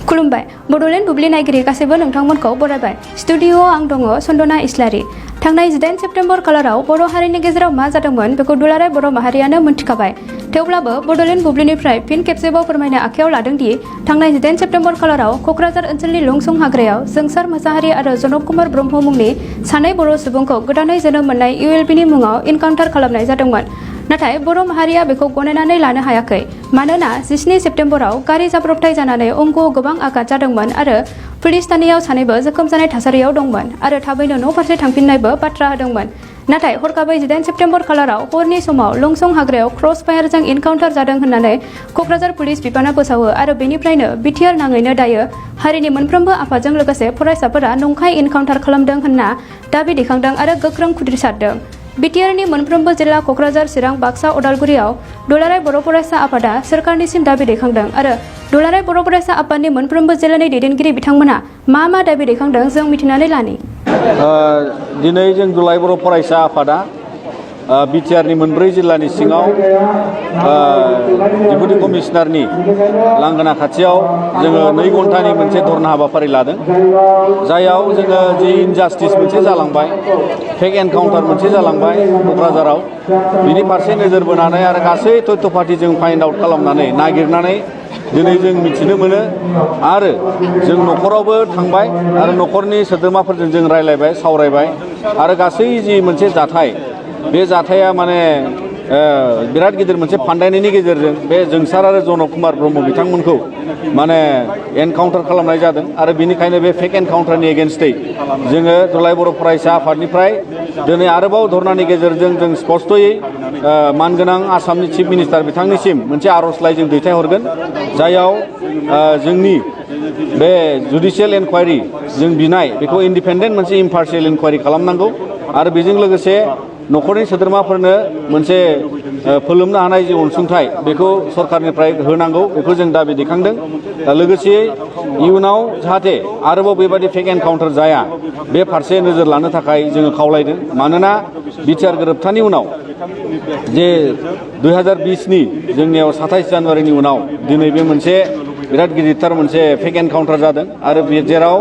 खुलुमबाय बड'लेण्ड बुब्लि नायगिरि गासैबो नोंथांमोनखौ बरायबाय स्टुडिअ'आव आं दङ सन्दना इस्लारि थांनाय 18 सेप्तेम्बर खालाराव बर' हारिनि गेजेराव मा जादोंमोन बेखौ दुलाराय बर' माहारियानो मोनथिखाबाय थेवब्लाबो बड'लेण्ड बुब्लिनिफ्राय फिन खेबसेबाव फोरमायनो आखायाव लादों दि थांनाय 18 सेप्तेम्बर खालाराव क'क्राझार ओनसोलनि लंसं हाग्रायाव जोंसार मोसाहारि आरो जनक कुमार ब्रह्म मुंनि सानै बर' सुबुंखौ गोदानै जोनोम मोननाय ULPनि मुङाव इनकाउन्टार खालामनाय जादोंमोन नाथाय बर' माहारिया बेखौ गनायनानै लानो हायाखै मानोना 17 सेप्तेम्बराव गारि जाब्रबथाय जानानै अंग'आव गोबां आघात जादोंमोन आरो पुलिस थानायाव सानैबो जोखोम जानाय थासारियाव दंमोन आरो थाबैनो न' फारसे थांफिननायबो बाथ्रा होदोंमोन नाथाय हरखाबै 18 सेप्तेम्बर खालाराव हरनि समाव लंसं हाग्रायाव क्रस फायारजों इनकाउन्टार जादों होननानै क'क्राझार पुलिस बिफाना फोसावो आरो बेनिफ्रायनो बिटिआर नाङैनो दायो हारिनि मोनफ्रोमबो आफादजों लोगोसे फरायसाफोरा नंखाय इनकाउन्टार खालामदों होनना दाबि दैखांदों आरो गोख्रों खुद्रिसारदों बिटिआरनि मोनफ्रोमबो जिल्ला क'क्राझार चिरां बाक्सा उदालगुरियाव दुलाराय बर' फरायसा आफादा सोरखारनिसिम दाबि दैखांदों आरो दुलाराय बर' फरायसा आफादनि मोनफ्रोमबो जिल्लानि दैदेनगिरि बिथांमोना मा दाबि दैखांदों जों मिथिनानै लानि दिनै जों दुलाराय बर' फरायसा आफादा बिटिआरनि मोनब्रै जिल्लानि सिङाव डेपुटि कमिशनारनि लांगोना खाथियाव जोङो 2 घन्टानि मोनसे धरना हाबाफारि लादों जायाव जोङो जि इनजास्टिस मोनसे जालांबाय फेक एनकाउन्टार मोनसे जालांबाय क'क्राझाराव बिनि फारसे नोजोर बोनानै आरो गासै तथ्य पार्टिजों फाइन्ड आउट खालामनानै नागिरनानै दिनै जों मिथिनो मोनो आरो जों न'खरावबो थांबाय आरो न'खरनि सोद्रोमाफोरजों जों रायलायबाय सावरायबाय आरो गासै जि मोनसे जाथाय बे जाथाया माने बिराद गिदिर मोनसे फान्दायनायनि गेजेरजों बे जोंसार आरो जनक कुमार ब्रह्म बिथांमोनखौ माने एनकाउन्टार खालामनाय जादों आरो बेनिखायनो बे फेक एनकाउन्टारनि एगेन्स्टै जोङो दुलाराय बर' फरायसा आफादनिफ्राय दिनै आरोबाव धरनानि गेजेरजों जों स्पष्टयै मानगोनां आसामनि चिफ मिनिस्टार बिथांनिसिम मोनसे आर'जलाइ जों दैथायहरगोन जायाव जोंनि बे जुडिशियेल इनकुवारि जों बिनाय बेखौ इन्डिपेन्डेन्ट मोनसे इम्पार्शियेल इनकुवारि खालामनांगौ आरो बेजों लोगोसे न'खरनि सोद्रोमाफोरनो मोनसे फोलोमनो हानाय जि अनसुंथाइ बेखौ सरकारनिफ्राय होनांगौ बेखौ जों दाबि दैखांदों दा लोगोसे इयुनाव जाहाथे आरोबाव बेबायदि फेक एनकाउन्टार जाया बे फारसे नोजोर लानो थाखाय जोङो खावलायदों मानोना बिटिआर गोरोबथानि उनाव जे 2020नि जोंनियाव 27 जानुवारिनि उनाव दिनै बे मोनसे बिराद गिदिरथार मोनसे फेक एनकाउन्टार जादों आरो बे जेराव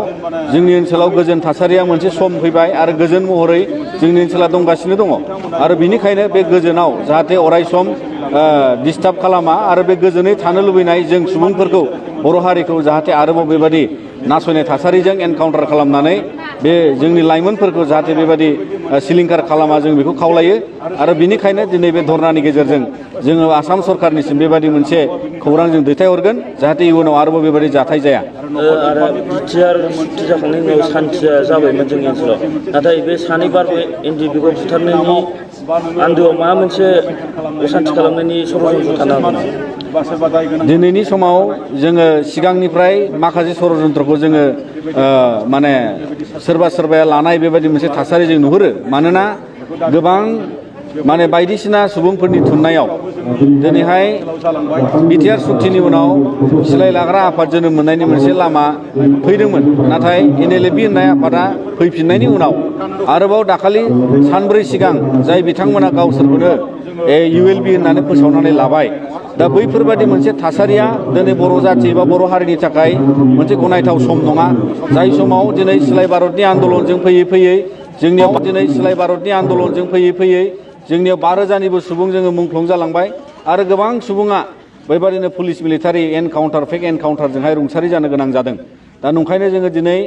जोंनि ओनसोलाव गोजोन थासारिया मोनसे सम फैबाय आरो गोजोन महरै जोंनि ओनसोला दंगासिनो दङ आरो बिनिखायनो बे गोजोनाव जाहाथे अराय सम डिस्टार्ब खालामा आरो बे गोजोनै थानो लुबैनाय जों सुबुंफोरखौ बर' हारिखौ जाहाथे आरोबाव बेबायदि नासयनाय थासारिजों एनकाउन्टार खालामनानै बे जोंनि लाइमोनफोरखौ जाहाथे बेबायदि सिलिंखार खालामा जों बेखौ खावलायो आरो बिनिखायनो दिनै बे धरनानि गेजेरजों जोङो आसाम सरकारनिसिम बेबायदि मोनसे खौरां जों दैथायहरगोन जाहाथे इयुनाव आरोबाव बेबायदि जाथाय जाया आरो बिटिआर सुक्ति जाखांनायनि उनाव सान्थिया जाबायमोन जोंनि ओनसोलाव नाथाय बे सानै बारबो एनडिपिखौ बुथारनायनि आन्दोआव माबा मोनसे असान्थि खालामनायनि षड़यन्त्र थानो हागौ दिनैनि समाव जोङो सिगांनिफ्राय माखासे षड़यन्त्रखौ जोङो माने सोरबाया लानाय बेबायदि मोनसे थासारि जों नुहुरो मानोना गोबां माने बायदिसिना सुबुंफोरनि थुननायाव दिनैहाय बिटिआर सुक्तिनि उनाव सिलाय लाग्रा आफाद जोनोम मोननायनि मोनसे लामा फैदोंमोन नाथाय NLFB होननाय आफादा फैफिननायनि उनाव आरोबाव दाखालि सानब्रै सिगां जाय बिथांमोना गावसोरखौनो ULP होननानै फोसावनानै लाबाय दा बैफोरबायदि मोनसे थासारिया दिनै बर' जाथि एबा बर' हारिनि थाखाय मोनसे गनायथाव सम नङा जाय समाव दिनै सिलाय भारतनि आन्दलनजों फैयै जोंनियाव दिनै सिलाय भारतनि आन्दलनजों फैयै जोंनियाव 5,000निबो सुबुं जोङो मुंख्लं जालांबाय आरो गोबां सुबुङा बेबादिनो पुलिस मिलिटारि एनकाउन्टार फेक एनकाउन्टारजोंहाय रुंसारि जानो गोनां जादों दा नंखायनो जोङो दिनै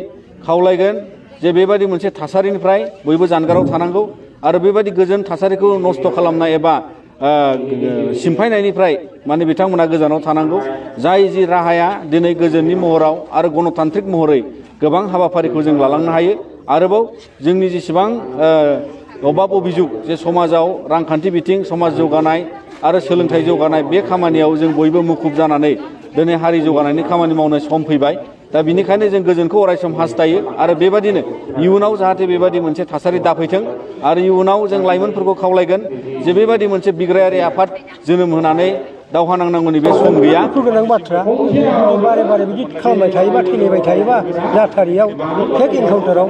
खावलायगोन जे बेबायदि मोनसे थासारिनिफ्राय बयबो जानगाराव थानांगौ आरो बेबायदि गोजोन थासारिखौ नस्थ' खालामनाय एबा सिमफायनायनिफ्राय माने बिथांमोना गोजानाव थानांगौ जाय जि राहाया दिनै गोजोननि महराव आरो गणतान्त्रिक महरै गोबां हाबाफारिखौ जों लालांनो हायो आरोबाव जोंनि जेसेबां अभाब अभिजुग जे समाजाव रांखान्थि बिथिं समाज जौगानाय आरो सोलोंथाइ जौगानाय बे खामानियाव जों बयबो मुखुब जानानै दिनै हारि जौगानायनि खामानि मावनो सम फैबाय दा बिनिखायनो जों गोजोनखौ अरायसम हास्थायो आरो बेबादिनो इयुनाव जाहाथे बेबादि मोनसे थासारि दाफैथों आरो इयुनाव जों लाइमोनफोरखौ खावलायगोन जे बेबादि मोनसे बिग्रायारि आफाद जोनोम होनानै दावहा नांनांगौनि बे सम गैया गोनां बाथ्रा बारे बारे बिदि खालामबाय थायोबा थैलायबाय थायोबा जाथारियाव फेक एनकाउन्टाराव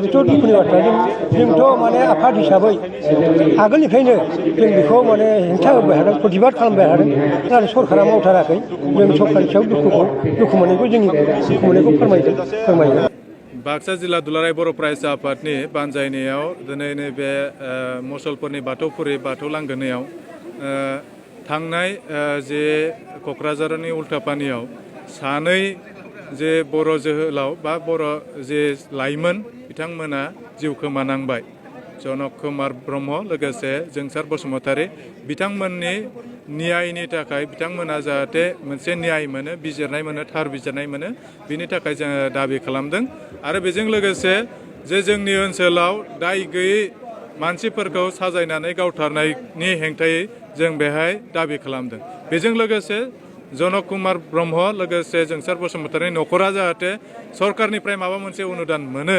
बेथ' दुखुनि बाथ्रा जोंथ' माने आफाद हिसाबै आगोलनिफ्रायनो जों बेखौ माने हेंथा होबाय थादों प्रतिबाद खालामबाय थादों नाथाय सरकारा मावथाराखै जों सरकारनि सायाव दुखु मोननायखौ फोरमायगोन बाक्सा जिल्ला दुलाराय बर' फरायसा आफादनि बानजायनायाव दिनै नैबे मुसलपुरनि बाथौफुरि बाथौ लांगोनायाव थांनाय जे क'क्राझारनि उल्थापानियाव सानै जे बर' जोहोलाव बा बर' जे लाइमोन बिथांमोना जिउ खोमानांबाय जनक कुमार ब्रह्म लोगोसे जोंसार बसुमतारी बिथांमोननि न्यायनि थाखाय बिथांमोना जाहाथे मोनसे न्याय मोनो बिजिरनाय मोनो थार बिजिरनाय मोनो बिनि थाखाय जोङो दाबि खालामदों आरो बेजों लोगोसे जे जोंनि ओनसोलाव दाय गैयै मानसिफोरखौ साजायनानै गावथारनायनि हेंथायै जों बेहाय दाबि खालामदों बेजों लोगोसे जनक कुमार ब्रह्म लोगोसे जोंसार बसुमतारीनि न'खरा जाहाथे सरकारनिफ्राय माबा मोनसे अनुदान मोनो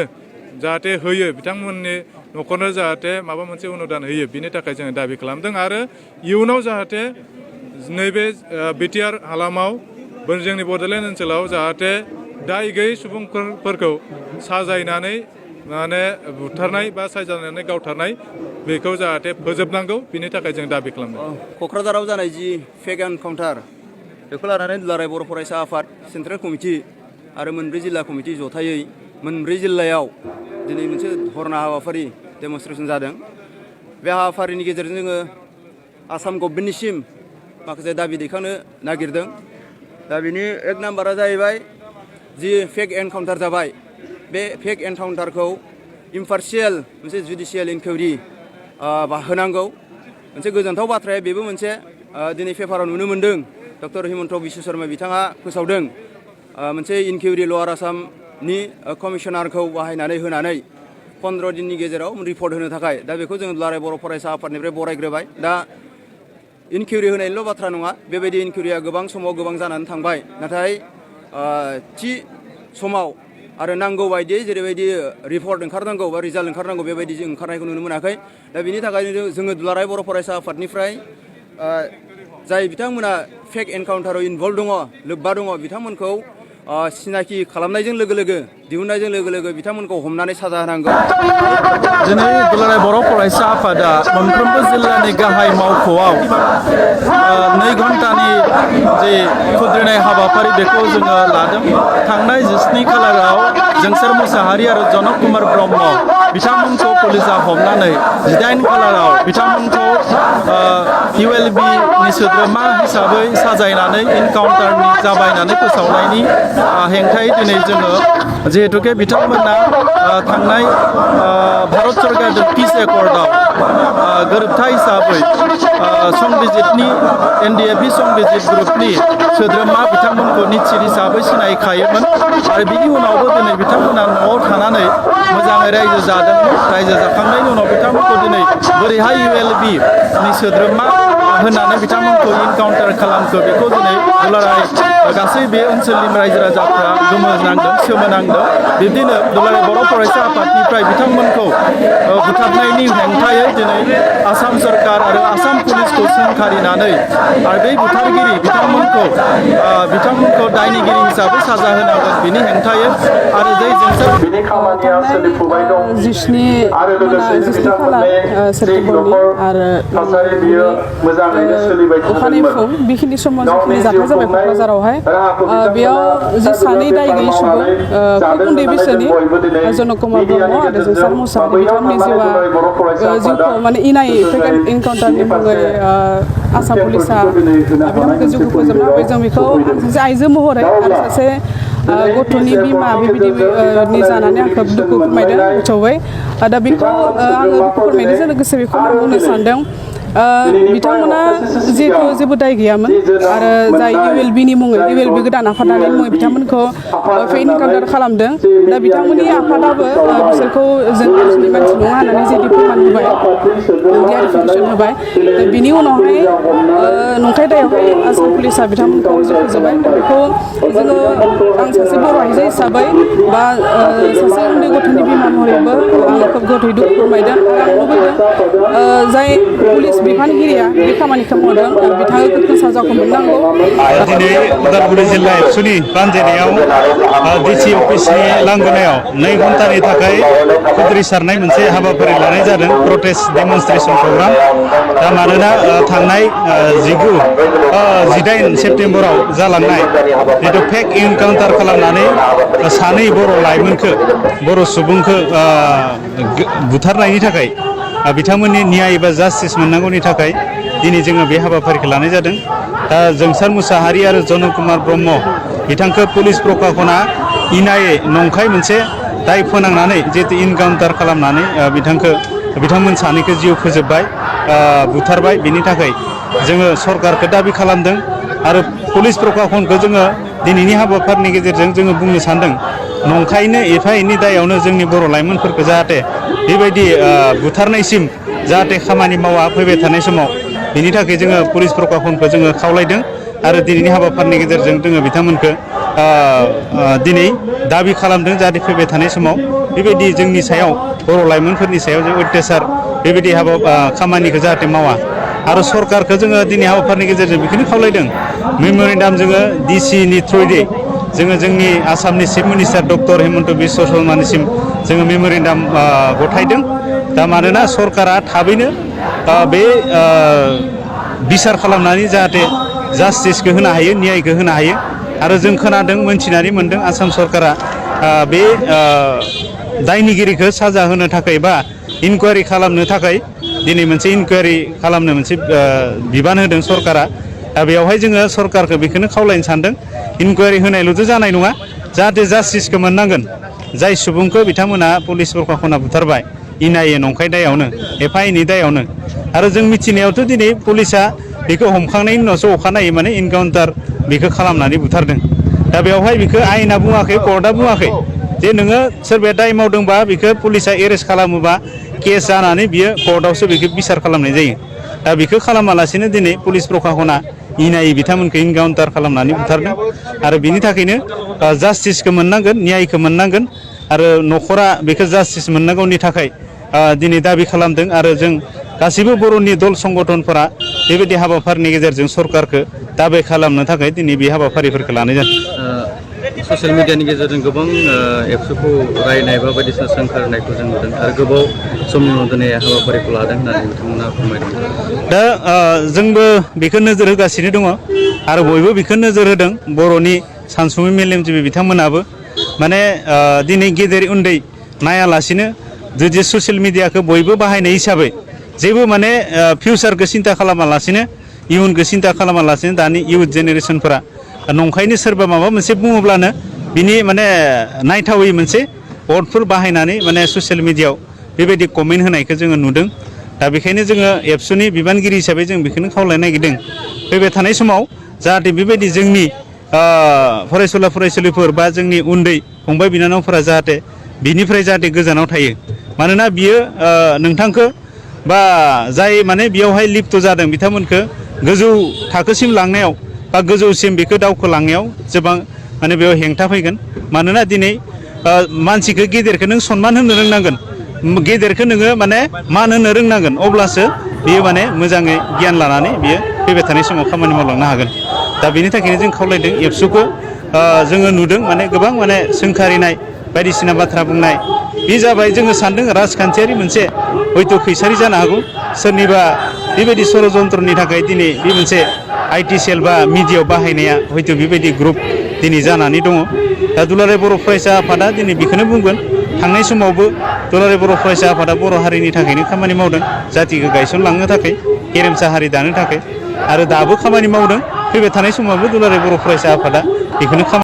जाहाथे होयो बिथांमोननि न'खरनो जाहाथे माबा मोनसे अनुदान होयो बिनि थाखाय जोङो दाबि खालामदों आरो इयुनाव जाहाथे नैबे बिटिआर हालामाव जोंनि बड'लेण्ड ओनसोलाव जाहाथे दाय गैयै सुबुंफोरखौ साजायनानै माने बुथारनाय बा साजायनानै गावथारनाय बेखौ जाहाथे फोजोबनांगौ बिनि थाखाय जों दाबि खालामदों क'क्राझाराव जानाय जि फेक एनकाउन्टार बेखौ लानानै दुलाराय बर' फरायसा आफाद सेन्ट्रेल कमिटि आरो मोनब्रै जिल्ला कमिटि जथायै मोनब्रै जिल्लायाव दिनै मोनसे धरना हाबाफारि डेमनस्ट्रेसन जादों बे हाबाफारिनि गेजेरजों जोङो आसाम गभर्नमेन्टनिसिम माखासे दाबि दैखांनो नागिरदों दा बिनि एक नाम्बारा जाहैबाय जि फेक एनकाउन्टार जाबाय बे फेक एनकाउन्टारखौ इम्पार्शियेल मोनसे जुडिशियेल इनकुवेरि होनांगौ मोनसे गोजोनथाव बाथ्राया बेबो मोनसे दिनै पेपाराव नुनो मोन्दों डक्टर हिमन्त बिश्व शर्मा बिथाङा फोसावदों मोनसे इनकुवेरि लवार आसामनि कमिसनारखौ बाहायनानै होनानै 15 दिननि गेजेराव रिपर्ट होनो थाखाय दा बेखौ जोङो दुलाराय बर' फरायसा आफादनिफ्राय बरायग्रोबाय दा इनकुवेरि होनायल' बाथ्रा नङा बेबायदि इनकुवेरिया गोबां समाव गोबां जानानै थांबाय नाथाय थि समाव आरो नांगौ बायदियै जेरैबायदि रिपर्ट ओंखारनांगौ बा रिजाल्ट ओंखारनांगौ बेबायदि जों ओंखारनायखौ नुनो मोनाखै दा बिनि थाखायनो जोङो दुलाराय बर' फरायसा आफादनिफ्राय जाय बिथांमोना फेक एनकाउन्टाराव इनभल्भ दङ लोब्बा दङ बिथांमोनखौ सिनाखि खालामनायजों लोगो लोगो दिहुननायजों लोगो लोगो बिथांमोनखौ हमनानै साजा होनांगौ दिनै दुलाराय बर' फरायसा आफादा मोनफ्रोमबो जिल्लानि गाहाय मावख'आव 2 घन्टानि जे खुद्रिनाय हाबाफारि बेखौ जोङो लादों थांनाय 17 खालाराव जोंसार मुसाहारि आरो जनक कुमार ब्रह्म बिथांमोनखौ पुलिसा हमनानै 18 खालाराव बिथांमोनखौ ULB-नि सोद्रोमा हिसाबै साजायनानै इनकाउन्टारनि जाबायनानै फोसावनायनि हेंथायै दिनै जोङो जिहेतुके बिथांमोना थांनाय भारत सरकारजों पिस एकर्डआव गोरोबथा हिसाबै संबिजितनि NDFB संबिजित ग्रुपनि सोद्रोमा बिथांमोनखौ निश्चित हिसाबै सिनायखायोमोन आरो बिनि उनावबो दिनै बिथांमोना न'आव थानानै मोजाङै रायजो जादोंमोन रायजो जाखांनायनि उनाव बिथांमोनखौ दिनै बोरैहाय ULB-नि सोद्रोमा होनानै बिथांमोनखौ इनकाउन्टार खालामखो बेखौ दिनै दुलाराय गासै बे ओनसोलनि रायजो राजाफ्रा गोमोनांदों सोमोनांदों बिब्दिनो दुलाराय बर' फरायसा आफादनिफ्राय बिथांमोनखौ बुथारनायनि हेंथायै दिनै आसाम सरकार आरो आसाम पुलिसखौ सोंखारिनानै आरो बै बुथारगिरि बिथांमोनखौ दायनिगिरि हिसाबै साजा होनांगोन बिनि हेंथायै आरो जै जोंसोर बिनि खामानिया सोलिफुबाय दं 17 खालार सेप्तेम्बरनि आरो मोजाङैनो सोलिबाय अखानायफुं बेखिनि समाव जिखिनि जाथाय जाबाय क'क्राझारावहाय बेयाव जि सानै दाय गैयै सुबुं खोब उन्दै बैसोनि जनक कुमार ब्रह्म आरो जोंसार मुसाहारि बिथांमोननि जिउखौ माने इनाय फेक एनकाउन्टारनि मुङै आसाम पुलिसा बिथांमोनखौ जिउखौ फोजोबना होबाय जों बेखौ सासे आइजो महरै आरो सासे गथ'नि बिमा बेबायदि जानानै आं खोब दुखु फोरमायदों गोथौयै दा बेखौ आङो दुखु फोरमायनायजों लोगोसे बेखौनो बुंनो सानदों बिथांमोना जिहेतु जेबो दाय गैयामोन आरो जाय ULB-नि मुङै ULB गोदान आफादानि मुङै बिथांमोनखौ फेक एनकाउन्टार खालामदों दा बिथांमोननि आफादाबो बिसोरखौ जों ओनसोलनि मानसि नङा होननानै जेदि फोरमान होबाय क्लियारिफिकेसन होबाय दा बिनि उनावहाय नंखाय दायावहाय आसाम पुलिसा बिथांमोनखौ फोजोबबाय दा बेखौ जोङो आं सासे बर' आइजो हिसाबै बा सासे उन्दै गथ'नि बिमा महरैबो आं खोब गोथौयै दुखु फोरमायदों आरो आं लुबैदों जाय पुलिस बिफानगिरिया बे खामानिखौ मावदों बिथाङा गोख्रों साजाखौ मोननांगौ दिनै उदालगुरि जिल्ला एबसुनि बानजायनायाव डिसि अफिसनि लांगोनायाव 2 घन्टानि थाखाय खुद्रिसारनाय मोनसे हाबाफारि लानाय जादों प्रटेस्ट डेमनस्ट्रेशन प्रग्राम दा मानोना थांनाय 18 सेप्तेम्बराव जालांनाय जितु फेक एनकाउन्टार खालामनानै सानै बर' लाइमोनखौ बर' सुबुंखौ बुथारनायनि थाखाय बिथांमोननि न्याय एबा जास्टिस मोननांगौनि थाखाय दिनै जोङो बे हाबाफारिखौ लानाय जादों दा जोंसार मुसाहारि आरो जन कुमार ब्रह्म बिथांखौ पुलिस प्रशासना इनायै नंखाय मोनसे दाय फोनांनानै जिहेतु इनकाउन्टार खालामनानै बिथांमोन सानैखौ जिउ फोजोबबाय बुथारबाय बिनि थाखाय जोङो सरकारखौ दाबि खालामदों आरो पुलिस प्रशासनखौ जोङो दिनैनि हाबाफारिनि गेजेरजों जोङो बुंनो सानदों नंखायनो एफा एनै दायावनो जोंनि बर' लाइमोनफोरखौ जाहाथे बेबायदि बुथारनायसिम जाहाथे खामानि मावा फैबाय थानाय समाव बिनि थाखाय जोङो पुलिस प्रशासनखौ जोङो खावलायदों आरो दिनैनि हाबाफारिनि गेजेरजों जोङो बिथांमोनखौ दिनै दाबि खालामदों जाहाथे फैबाय थानाय समाव बेबायदि जोंनि सायाव बर' लाइमोनफोरनि सायाव जे अत्याचार बेबायदि खामानिखौ जाहाथे मावा आरो सरकारखौ जोङो दिनै हाबाफारिनि गेजेरजों बेखौनो खावलायदों मेम'रेन्डाम जोङो डिसिनि थ्रुयै जोङो जोंनि आसामनि chief minister doctor Himanta Biswa शर्मानिसिम जोङो मेम'रेन्डाम गथायदों दा मानोना सरकारा थाबैनो बे बिसार खालामनानै जाहाथे जास्टिसखौ होनो हायो न्यायखौ होनो हायो आरो जों खोनादों मोनथिनानै मोनदों आसाम सरकारा बे दायनिगिरिखौ साजा होनो थाखाय बा इनकुवारि खालामनो थाखाय दिनै मोनसे इनकुवारि खालामनो मोनसे बिबान होदों सरकारा दा बेवहाय जोङो सरकारखौ बेखौनो खावलायनो सानदों इनकुवारि होनायल'थ' जानाय नङा जाहाथे जास्टिसखौ मोननांगोन जाय सुबुंखौ बिथांमोना पुलिस प्रशासना बुथारबाय इनायै नंखाय दायावनो एफा एनै दायावनो आरो जों मिथिनायावथ' दिनै पुलिसा बेखौ हमखांनायनि उनावसो अखानायै माने इनकाउन्टार बेखौ खालामनानै बुथारदों दा बेवहाय बेखौ आयेना बुङाखै कर्टआ बुङाखै जे नोङो सोरबाया दाय मावदोंबा बेखौ पुलिसा एरेस्ट खालामोबा केस जानानै बियो कर्टआवसो बेखौ बिसार खालामनाय जायो दा बेखौ खालामालासिनो दिनै पुलिस प्रशासना इनायै बिथांमोनखौ इनकाउन्टार खालामनानै बुथारदों आरो बिनि थाखायनो जास्टिसखौ मोननांगोन न्यायखौ मोननांगोन आरो न'खरा बेखौ जास्टिस मोननांगौनि थाखाय दिनै दाबि खालामदों आरो जों गासैबो बर'नि दल संगठनफोरा बेबायदि हाबाफारिनि गेजेरजों सरकारखौ दाबि खालामनो थाखाय दिनै बे हाबाफारिफोरखौ लानाय जादों ससियेल मिडियानि गेजेरजों गोबां एबसुखौ रायनाय बा बायदिसिना सोंखारनायखौ जों नुदों आरो गोबाव समनि उनाव दिनै हाबाफारिखौ लादों होननानै बिथांमोना फोरमायदों दा जोंबो बेखौ नोजोर होगासिनो दङ आरो बयबो बेखौ नोजोर होदों बर'नि सानसुमै मेलेमजिबि बिथांमोनाबो माने दिनै गेदेर उन्दै नायालासिनो जुदि ससियेल मिडियाखौ बयबो बाहायनाय हिसाबै जेबो माने फिउचारखौ सिन्था खालामालासिनो इयुनखौ सिन्था खालामालासिनो दानि इयुथ जेनेरेसनफोरा नंखायनो सोरबा माबा मोनसे बुङोब्लानो बिनि माने नायथावै मोनसे वर्डफोर बाहायनानै माने ससियेल मिडियायाव बेबायदि कमेन्ट होनायखौ जोङो नुदों दा बेखायनो जोङो एबसुनि बिबानगिरि हिसाबै जों बेखौनो खावलायनो नागिरदों फैबाय थानाय समाव जाहाथे बेबायदि जोंनि फरायसुला फरायसुलिफोर बा जोंनि उन्दै फंबाय बिनानावफोरा जाहाथे बिनिफ्राय जाहाथे गोजानाव थायो मानोना बियो नोंथांखौ बा जाय माने बेयावहाय लिप्त जादों बिथांमोनखौ गोजौ थाखोसिम लांनायाव बा गोजौसिम बेखौ दावखोलांनायाव गोबां माने बेयाव हेंथा फैगोन मानोना दिनै मानसिखौ गेदेरखौ नों सनमान होनो रोंनांगोन गेदेरखौ नोङो माने मान होनो रोंनांगोन अब्लासो बियो माने मोजाङै गियान लानानै बियो फैबाय थानाय समाव खामानि मावलांनो हागोन दा बेनि थाखायनो जों खावलायदों एबसुखौ जोङो नुदों माने गोबां माने सोंखारिनाय बायदिसिना बाथ्रा बुंनाय बे जाबाय जोङो सानदों राजखान्थियारि मोनसे हयथ' खैसारि जानो हागौ सोरनिबा बेबायदि षड़यन्त्रनि थाखाय दिनै बे मोनसे आइटि सेल बा मिडियायाव बाहायनाया हयथ' बेबायदि ग्रुप दिनै जानानै दङ दा दुलाराय बर' फरायसा आफादा दिनै बेखौनो बुंगोन थांनाय समावबो दुलाराय बर' फरायसा आफादा बर' हारिनि थाखायनो खामानि मावदों जातिखौ गायसनलांनो थाखाय गेरेमसा हारि दानो थाखाय आरो दाबो खामानि मावदों फैबाय थानाय समावबो दुलाराय बर' फरायसा आफादा बेखौनो